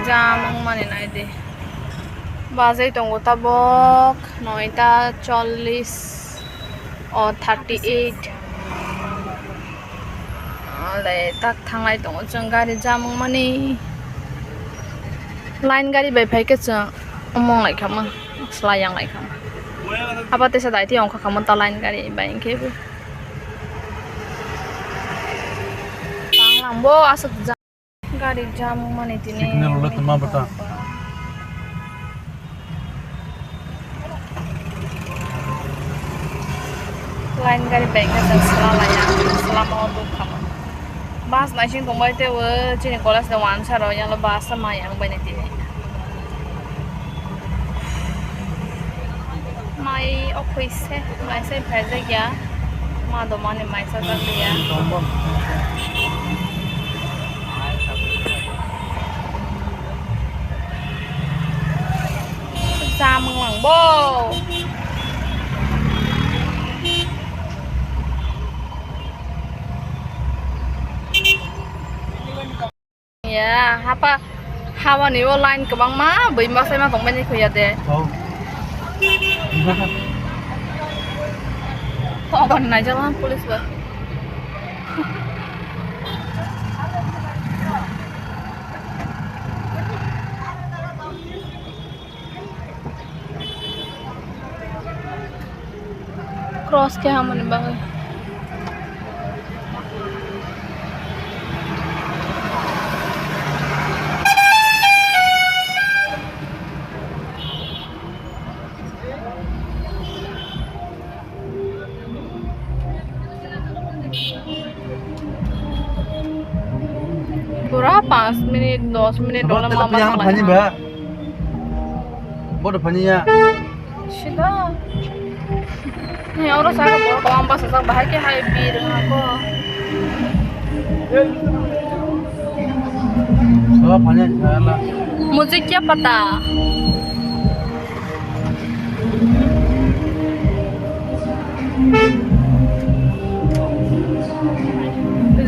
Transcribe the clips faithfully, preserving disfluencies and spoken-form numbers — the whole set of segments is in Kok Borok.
Jam wngmani nai di. Bajai tongo tabok noita chollish o thirty eight. Ale tak thanglai tongo chwng gari jam wngmani. Line gari bai phaikhe chwng omong laikha ma, swlai yang laikha ma. Abo teisa daiti ongkha kha ma ta line gari bai hinkhe bo. Tanglang bo aswk jam. Gari jam wngmani tini. Signal rwlai tongma bwtang. Line gari bai khe chwng swla laiya, swlama o duk kha ma. Bus naising tongbai tei o chini college ni uansaro yang bus ma yang bai ni tini. Mai okhoi se, mai se phaijak ya. Ma do mani mai sajak ya. Chamung lang bo. Ya, hapa, hawani o line kwbangma bui masa ma tongmani khuya de. Oh. Obo naijak police ba. Cross khe hamani bagwi. Pura panch minute, dos minute wngla mama yang thanglaina. Bodo phani ya. Sida. Ni oro saka borok kwbang bachajak, bahai khe hai bir wngkha kho. Saka phani ya. Mujhe kya pata?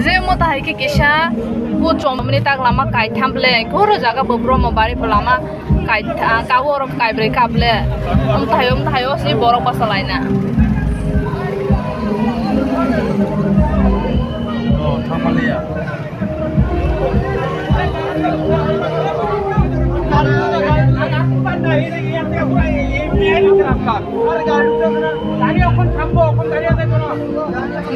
Je mota hai khe kisa bo chomni tak lama kaitham ble, ghoro jaga bo bromo bari bo lama. Kaitha, kawo rok kaibrwi kable. Umthaio, umthaio, si borok basa laina. Oh, thamaliya.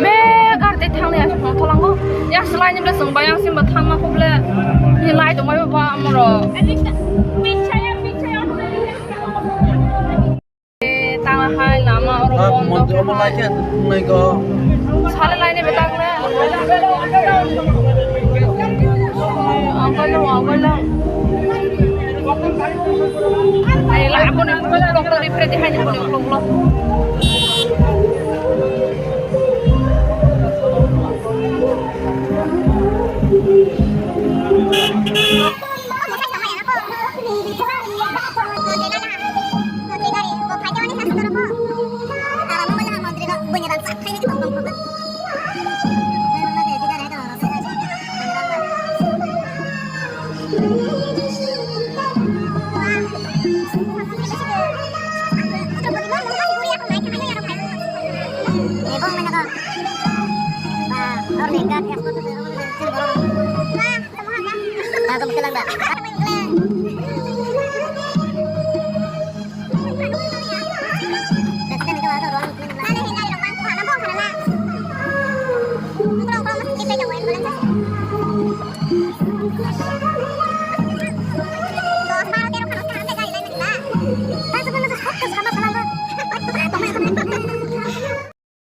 Be garde thangni aswk nongtholango. Yak swlaini ble chwng bai ang simba thangma khuble. Ni lai tongmai ba amoro. Tang hai lama oro bondo khe hai. Sale laini betang le. Angkal lo, angkal lo. Ai, la, aboni uklok uklok di, phere di, hai, aboni uklok uklok.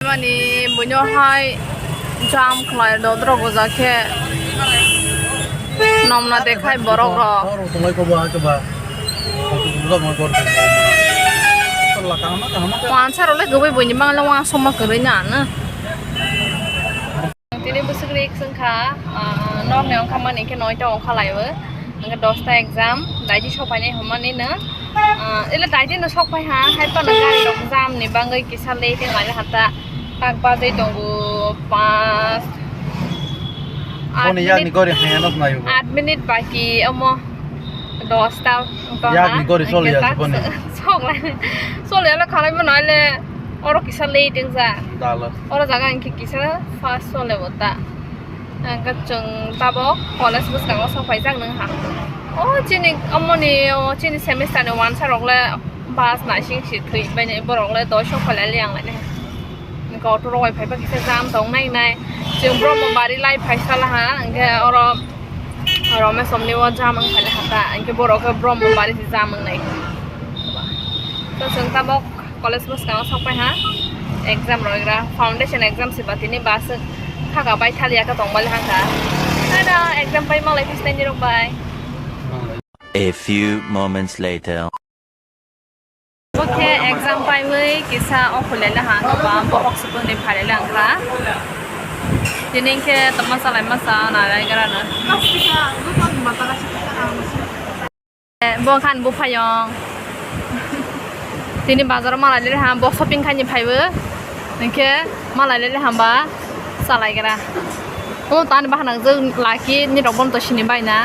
Mani buino hai jam khlai dodrok gojak khe nomna dekhai borok rok. Tonglai kobo hai koba. Tonglai kobo hai koba. Tonglai kaham kaham. Wansaro le gubui buini bangla wansoma kwrwi na ano. Tini bwswk rik swngkha, ah, nok ni ongkha mani khe noita ongkha laiwi. Hwnkhe dosta exam, daidi sokphainai hwnmani no. Ah, ila daidi no sokphai ha, hai phano gari rok jam ni bagwi kisa late wng laina hata. Tak bajai tongo pas, aat minute, aat minute baki omo. Dos ta wngkha. Yakni gori choli ya siboni. Sok lai. Choli ya khalai bo nai le. Oro kisa late wngkha. Dalo. Oro jaga hwnkhe kisa fast chole bo ta. Hwnkhe chwng tabok college bwskango sok phaijak nung ha. O chini omoni, o chini semester ni wansa rok le bus naising si thwi bai nai, borok le doi sok phalai le yang lai nai. Hwnkhe auto rok bai phai phai kisa jam tong nai nai. Chwng Brahmabari lai phai sala ha, hwnkhe oro Romesh omni o jam wng phai le ha ta, hwnkhe borok khe Brahmabari se jam wng nai. To chwng tabok college bwskango sok pai ha, exam roigra, foundation exam se ba tini bus khaka bai thali ya khe tong bali ha kha. Tada exam pai malai phai sinai nirok bai. A few moments later. Bo khe exam paiwi kisa okhulele ha khe ba bokhok sukuni phaile wngkha. Tini khe tongma salai masa nai rai gara no. Bo khan buphayong. Tini bazaro malai le ha, bo shopping khaini phaibo. Hinkhe malai le hamba salai gra. O tani bahanang jwng laki ni rok bono to sini bai na.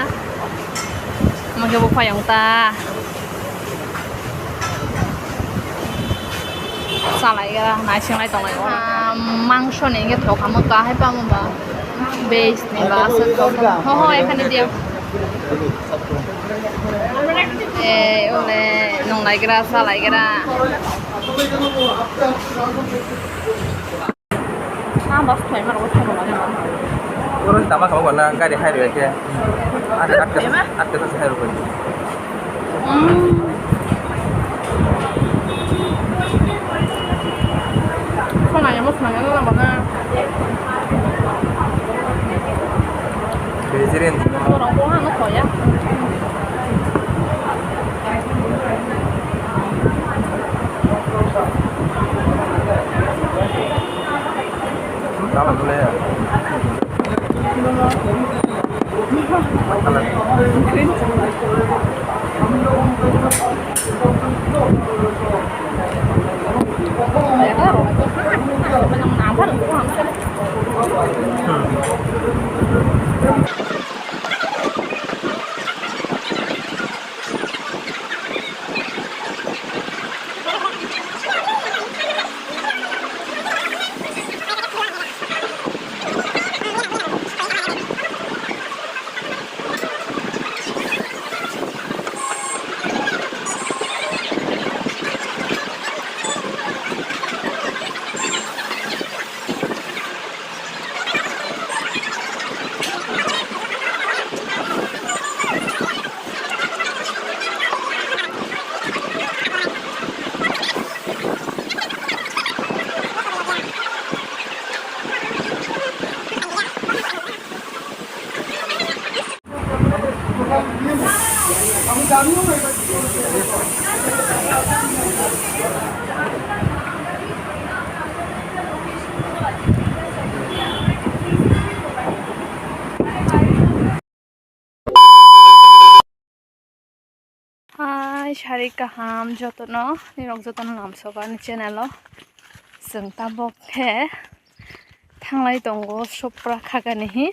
Mangke bo phayong ta. Salai gra, naising lai tonglai. Ah, mangso ni hinkhe thok hamo ta hai pamo ba. Base ni ba aswk thok. Ho ho, ekhane diya. Eh, ole nonglai gra, salai gra. Ah, bus thai ma, bus thai ma. Oro tama kabo gana gari hai roi khe. Ate atte atte hai roi. Hmm. Khonaya mo khonaya no bana. Vegetarian. Oro ko ha no khoya. Hai, sari kaham jotono, nirok jotono lamsogo ani channel o. Chwng tabok khe thanglai tongo sopra khagani hi,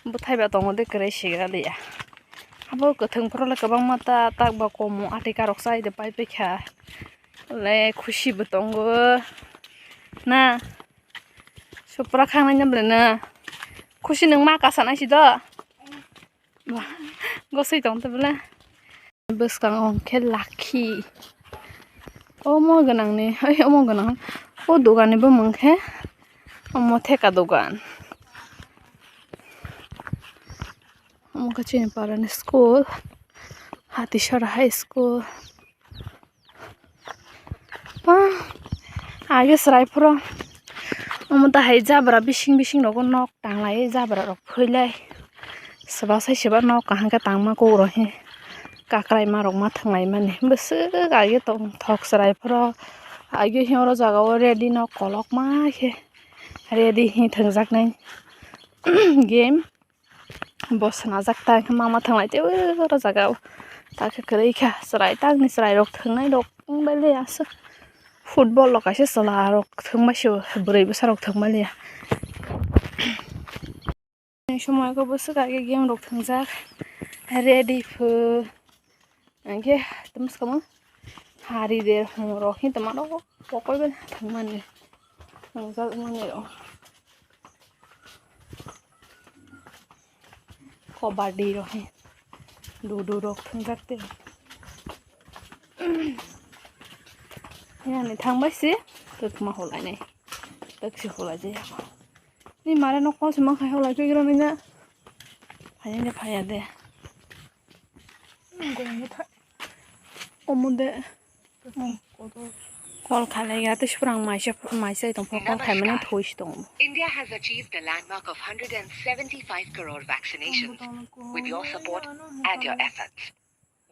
bwthai ba tongo de kwrwi sigra liya. Abo kwthwng phoro le kwbangma ta, tak ba komo ati karok chai de pai paikha. Le khusi bo tongo na, sopra khangnai na bwle na. Khusi nwng ma kasa nai si do. Ba, gosoi tong ta bwle. Bwskango hwnkhe lakhi. Omo gwnangni, oi, omo gwnang. O doganni bumung khe omo theka dogan. Omo khe chini parani school, Hatisora High School. Ah, age chwrai phoro omo tahai jabra bising bising rogo nok tanglai, jabra rok phuilai, swba sai swba nok kaham khe tangma kok rok he kakraima rok ma thwnglai mani bwswk age tong thok chwrai phoro age he oro jaga o ready nok kolokma khe ready he thwngjaknai game. Bo swnajak ta, hwnkhe mama thwnglai tei oro jaga o. Ta khe kwrwi kha, chwrai tangni chwrairok thwngnai rok wng bai le aswk. Football rok kaisa chwla rok thwng bai se o, bwrwi bwsa rok thwng bai le ya. Somoy khe bwswk age game rok thwngjak, ready pho. Hwnkhe tamo swkamo hari de hwngrok hwn tongmano pokol bai thangmani thangjakmani rok. Kabaddi rok hwn ludo rok thwngjak tei. Yani thangbai se twkma holainai twksi holai jaya. Ni mare nok kol se ma khai holai twi rw nina. Phaiya de, phaiya de. Omo de. Kol khalai ya, tei sipra ang maisa, maisa tong phano kol khaimani thoi si tongo. India has achieved the landmark of hundred and seventy-five crore vaccinations with your support and your efforts.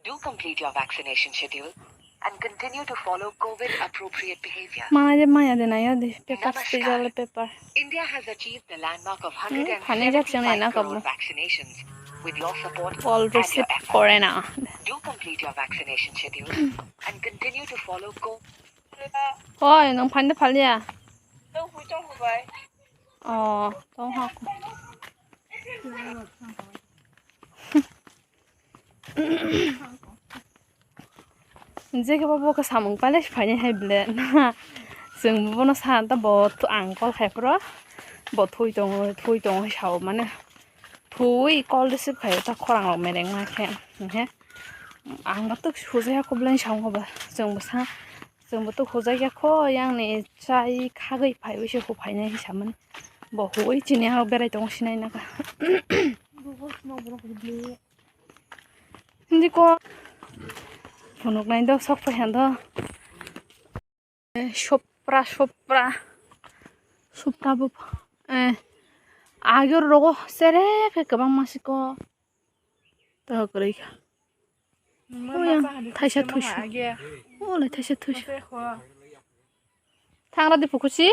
Do complete your vaccination schedule and continue to follow COVID appropriate behavior. Maya de, maya de, naya de, paper, Namaskar. Special paper. India has achieved the landmark of Hmm, hundred and seventy-five phane jak sene na crore kabo. Vaccinations with your support Call and your receive efforts. Kore na. Do complete your vaccination schedule and continue to follow co- Oi, nang phande phalia. Oh, tong hak. Je khe bo, bo khe samung pailai se phainai hai ble. Chwng bono sa ta bo thu-, ang call khai phuru bo thui tongo, thui tongo hai sao mane. Thui call receive khai ta khorang rok mereng ma khe. Hwnkhe ang bo tuk hujai ya kho ble sao kho ba. Chwng bo sa, chwng bo tuk hujai ya kho yang ni chai khagwi phaiwi se hu phainai hai samani. Bo hui chini ha berai tongo sinai na kha. Hindi ko phunuk nai do sok pai han do. Eh, sopra, sopra. Sopra bo, eh, agor rogo sere khe kwbang masiko. To kwrwi kha. Nungma Oya, masa hadi thaisa sima thuisu. Age. Ole thaisa thuisu. Masa kho. Thangra di phukusi.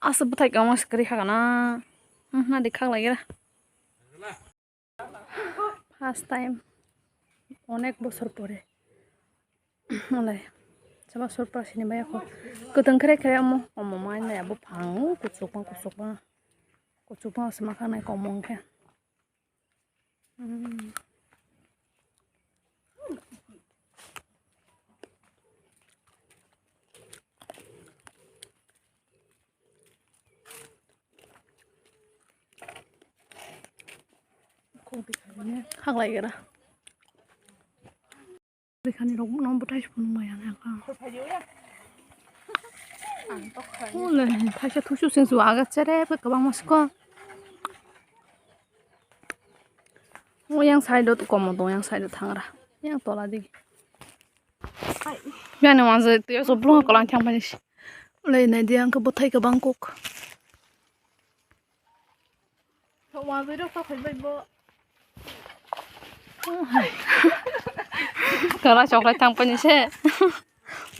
Asa bwthai kama se kwrwi kha kana. Hmm, na di khak lagira. First time. Onek bosor pore. Malai. Chaba sur pore sini bai ako. Kwtwng khere khere omo. Omo mai nai abo phang. Kuchukma, kuchukma. Kuchukma se ma kha nai komo hwnkhe. Hmm. Haglai gira. Bwkhani rok no bwthai se phunuk maya nang kha. Ole, thaisa thusu seng su aga chere phe kwbangma siko. O yang side o komo tong, yang side o thangra. Yang tola digi. Yani wanjwi twi o soblong kolang thang phani. Ole, nai di ang khe bwthai kwbang kok. Kala choklai thang pani se.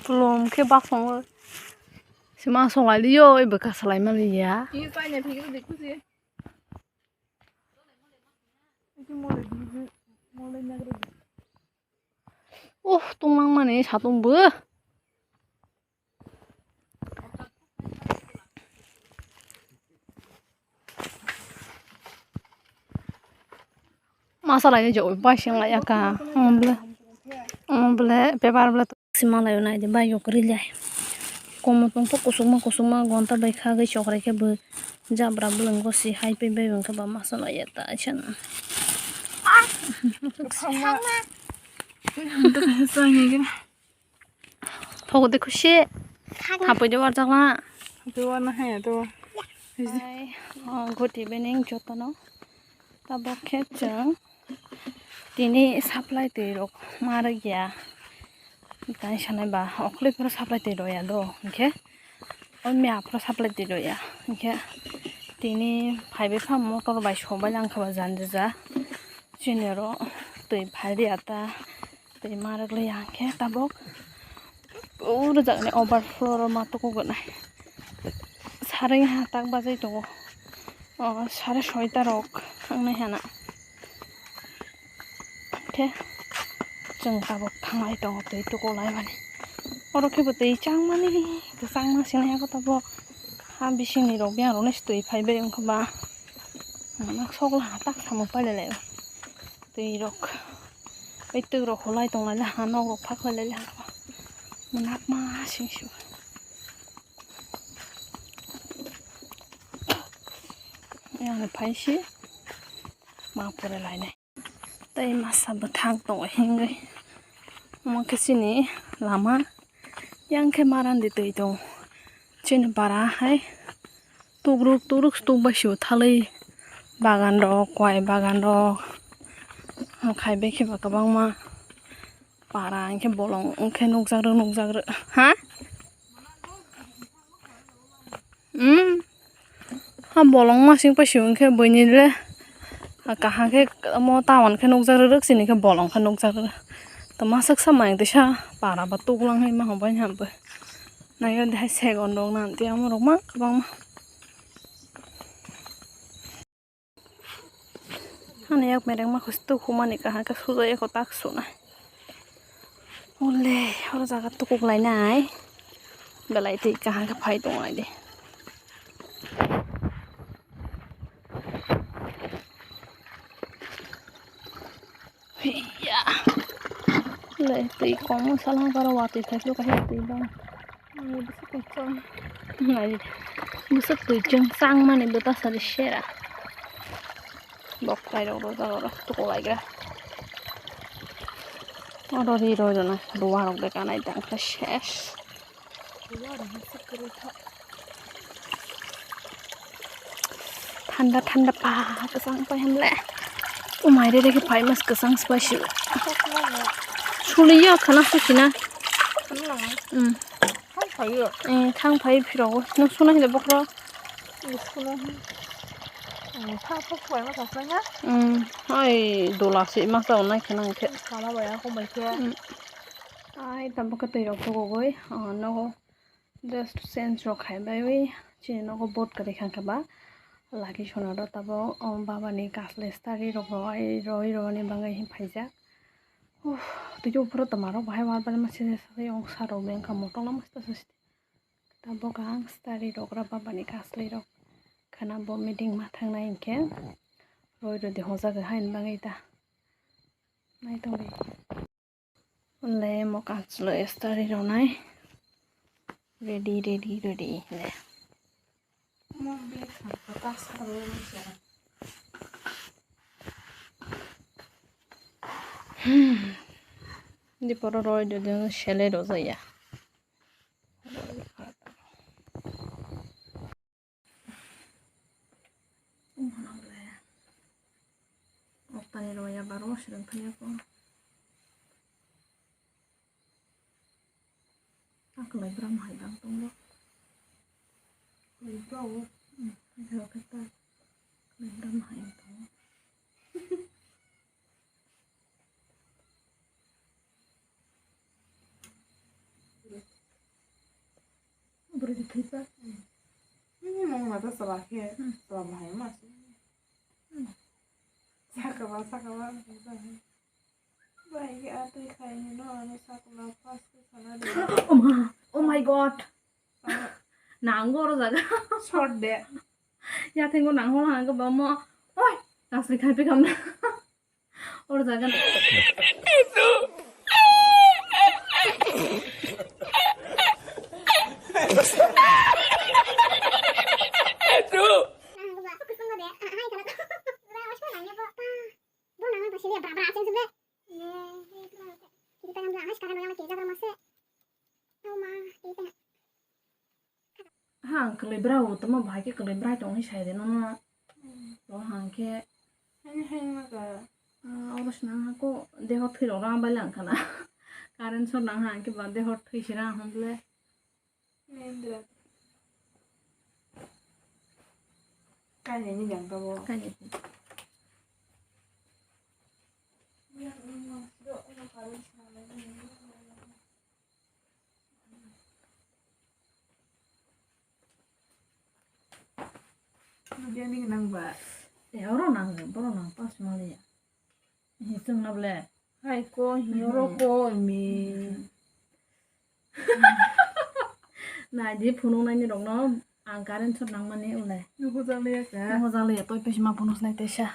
Plum khe bak songo. Sima songlai liyo, oi bwkha salai mali ya. Uh, tongmang mani satung bo. Masa lai jok bai seng lai aka. Omo ble, omo ble paper ble sima lai nai de bai yok ri lai. Komo tong to kusukma kusukma gonta bai kha gai chokrai khe bo jabra bwlwngo si hai pai bai wngkha ba masa lai ya ta aisa na. Thok de khusi. Hapoi de warjak la. Hapoi warna hai to. Hai, oh, goti bening jotono. Tabok khe chwng tini supply twi rok ma rwgya. Tani sanai ba okhli phuru supply twi rwya do. Hinkhe o miya phuru supply twi rwya. Hinkhe tini phaibai kha motor bai sobai lang kha ba jan jija. Chini oro twi phai rwya ta. Tei ma rwgwlai ya hwnkhe tabok o rwjaknai overflow rw ma tukugo nai. Sari ha tak bajai tongo. O sare soita rok wngnai hana. Khe chwng tabok thanglai tongo twi tukuklaimani. Oro khe bo twi changmani, kwchangma sinai abo tabok. Ha bisingni rok biyang rok nai se twi phai bai wngkha ba. Nok sokla ha tak samung pailai lai o. Twi rok, tei twi rok holai tong lai le ha, nok rok phak lai le ha. Mwnakma sing su. Yang phai si ma pore lai nai. Tei masa bwthang tongo hingwi. Omo khe chini lama. Yang khe marandi twi tongo. Chini para hai tukruk tukruk tuk bai sio thalwi bagan rok, kwai bagan rok. Khai bai khe ba kwbangma para hwnkhe bolong hwnkhe nukjak rw nukjak rw. Ha? Hmm. Ha bolong masing paising khe buini le kaham khe omo tawan khe nukjak rwrwk, chini khe bolong khe nukjak rwrwk. To masaksa mai tisa para ba tuklang hai ma hwnbai hambai. Nai o de hai segon rok nan ti amo rok ma kwbangma. Hani yak mereng ma khustu humani kaham khe suja eko tak suna. Ole, oro jaga tukuk lainai. Belai twi kaham khe phai tong lai de. Hiya. Le twi komo sala garo watwi thai twi bang. Bwswk twi chwng. Nai, bwswk twi chwng chang mani bwta sari sera. Bok kairok rojak oro tukulaigra. Oro ri roi rwna ruwa rok de kanai tang khe ses. Thanda thanda pa kwchang pai hwnle. O mai re re khe phai mas kwchang se pai si. Suliya khana suchina. Hmm. Thang phai phiro. Nung suna hile bokro. Suna. Thang phai phai ma thang phai na. Hmm. Ai dola se ma sa onai khana khe. Kala baya ko mai khe. Hmm. Ai tabuk twi rok tugugwi. Nogo. Just change rok khai bai wi chini nogo boat kwrwi kha khe ba laki sona do tabo, o, baba ni kasle stari rok roi roi roni bagwi hin phaijak. Uff, twi uphuru toma rok bahai war bari ma se se ong sa rok beng kha motom ma sta sa tabuk ang stari rok ra baba ni kasle rok khana bo meeting ma thangnai hinkhe roi rodi hojagwi haini bagwi ta nai tongdi. Le mo kachlo stari ronai. Ready, ready, ready. Le. Hmm. Di poro roi do do sele do ya. Oktani roya baro sirang thani ako. Aklai bram hai bang tongo. Klai bra o. Hmm, bra kata. Klai bram hai tongo. Bwrwi di thwipa. Hmm, mung mata chwla khe, hmm, chwla bahai ma se. Hmm. Sakaba, sakaba, bahai. Bahai khe atwi khai hino, ano sakula first khe sana de. Oh ma, oh my God. Sana. Nango oro jaga. Short de. Yathengo nango hangkhe bamo. Oi, nasri khai pi kamna. Oro jaga. Ha, ang kwlwi bra o tamo bahai khe kwlwi brai tong hi sai de nono. Hmm. Bo hang khe. Haino haino ma ka. Ah, oro swnam ha ko deho thwi rok rang bai lang khana. Current short nang ha hang khe ba deho thwi se rang hwn ble. Mendra. Kainwi ni jang tabo. Kainwi. Nugya ni nang ba. Eh, oro nang, boro nang, pas maliya. Hi chwng na ble. Hai ko, hi oro ko, mi. Nai di phunuk nai ni rok no, ang current short nang mani ule. Nuhu jaliya ka. Nuhu jaliya, toi pesi ma phunuk nai tesa.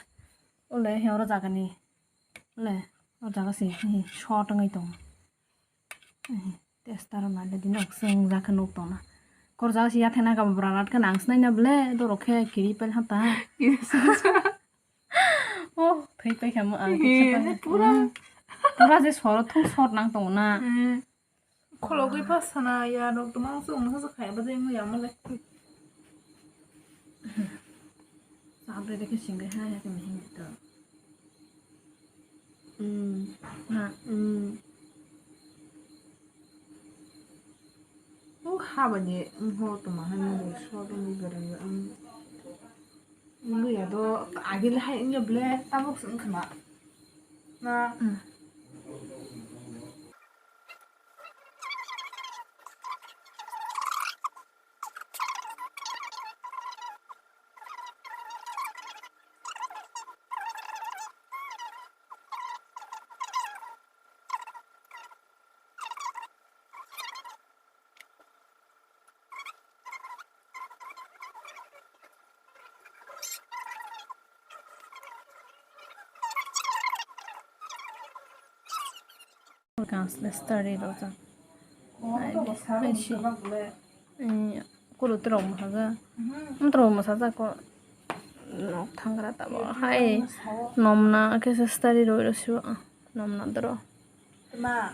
Ule, hi oro jaga ni. Le, o jaga se, eh, short wngwi tongo. Eh, tester rok naile dino, chwng jak khe nuk tongna. Kor jaga se yathai na kabo bwra rat khe nang sinai na bwle, dorok khe kiri pail ha ta. Oh, thwi paikha mo ang. Eh, kisa paikha. Pura. Hmm. Pura je soro thung short nang tongo na. Eh. Khologwi pa sana ya rok tongma se wngha se khai ba je wngya mole. Sabre de ke singre ha ya ke mihing to. Hmm. Ha. Hmm. Oh, ha ba ni, hmm, ho tongma ha ni so tong ni gara ya. Wngya do agil hai wngya ble tabuk se wngkha na. Na. Hmm. Kang sle study rojak. Ai, ai, si. Eh, kuru terok masajak. Terok masajak ko. Nok thangra tabo. Hai, nomna khe se study roi rw siwa. Nomna doro. Ma.